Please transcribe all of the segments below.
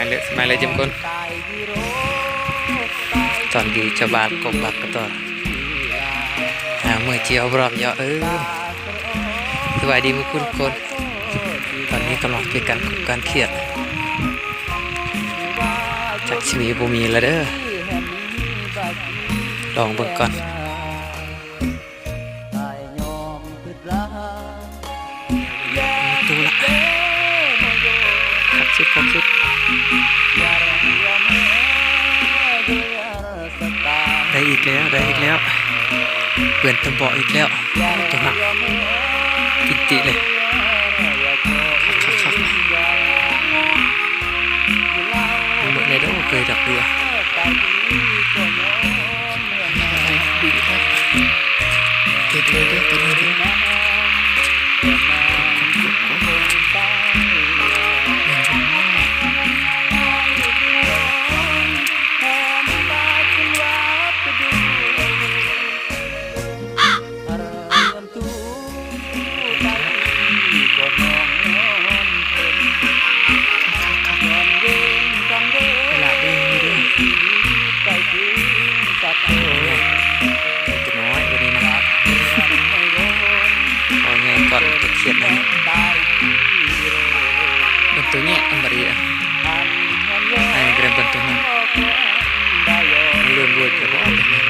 ເລີຍ ສະບາຍເລີຍຈຸມຄົນ ຕອນຢູ່ຈະບາດກົບບັກກະຕໍ່ ຫາມື້ຈຽວບຣອມເຍາະເອີ ສະບາຍດີໝູ່ຄູ່ທຸກຄົນ ຕອນນີ້ກຳລັງເປັນການກົບການຂຽດ ຈັກຊິມີບໍ່ມີລະເດີ ລອງເບິ່ງກ່ອນ. ປະຕູລະ ຄັກສຸດ ຄັກສຸດ ໄດ້ອີກແລ້ວ ໄດ້ອີກແລ້ວ ເປື້ອນຕະເບາະອີກແລ້ວ ໂຕຮັກ ກິນຕິເລີຍ ຄັກໆໆ ເບິ່ງແດ່ເດີ ເຄີຍດອກເດື່ອ ໄດ້ດີແລ້ວ ເຮັດເລີຍເດີ ໂຕນີ້ເດີ ຄັກໆ ເວລາເບິ່ງຢູ່ເດີ ໂອ້ຍ ໂຕນ້ອຍກວ່ານີ້ນະ ໂຕໃຫຍ່ກ່ອນ ໂຕຂຽດນັ້ນ ເບິ່ງໂຕແຍະ ອັນບາດນີ້ ໃຫ້ມັນກະໄດ້ເບິ່ງໂຕນັ້ນ ມັນເລີ່ມເວີດແລ້ວບໍ່ ໂຕນີ້.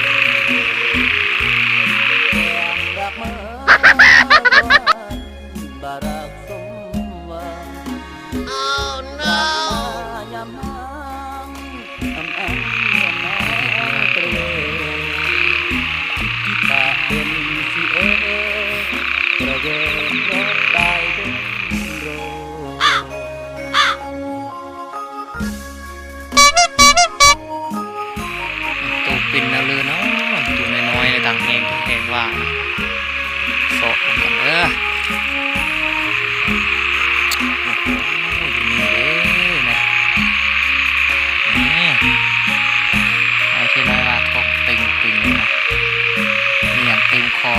ໂຕເປັນແນວເລີເນາະ ໂຕນ້ອຍໆ ດັງແຮງແທ້ແຮງວ່າ ເຊາະນຳກັນເດີ ໂອ້ໂຫ ຢູ່ນີ້ເດ້ນະ ນີ້ ໄອ້ເທນ້ອຍວ່າທ້ອງເຕັງຕຶງນະ ມີຫຍັງເຕັມຄໍ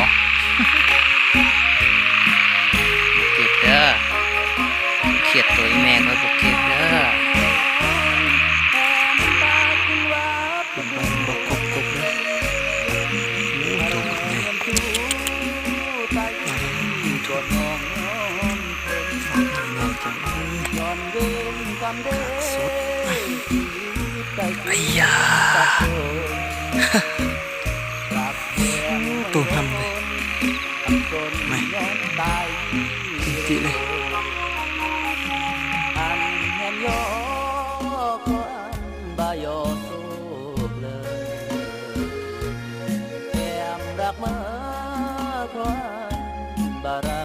ເກັບເດີ ຂຽດໂຕອີ່ແມ່ຂ້ອຍບໍ່ເກັບເດີ ເປັນໄປບໍ່ກົບກົບເດີ ໂອ້ ໂຕບັກໃຫຍ່ ບັກໃຫຍ່ຈັງເອີຍ ຄັກສຸດ ໄອ້ຢາ ໂຕຫຳເລີຍ.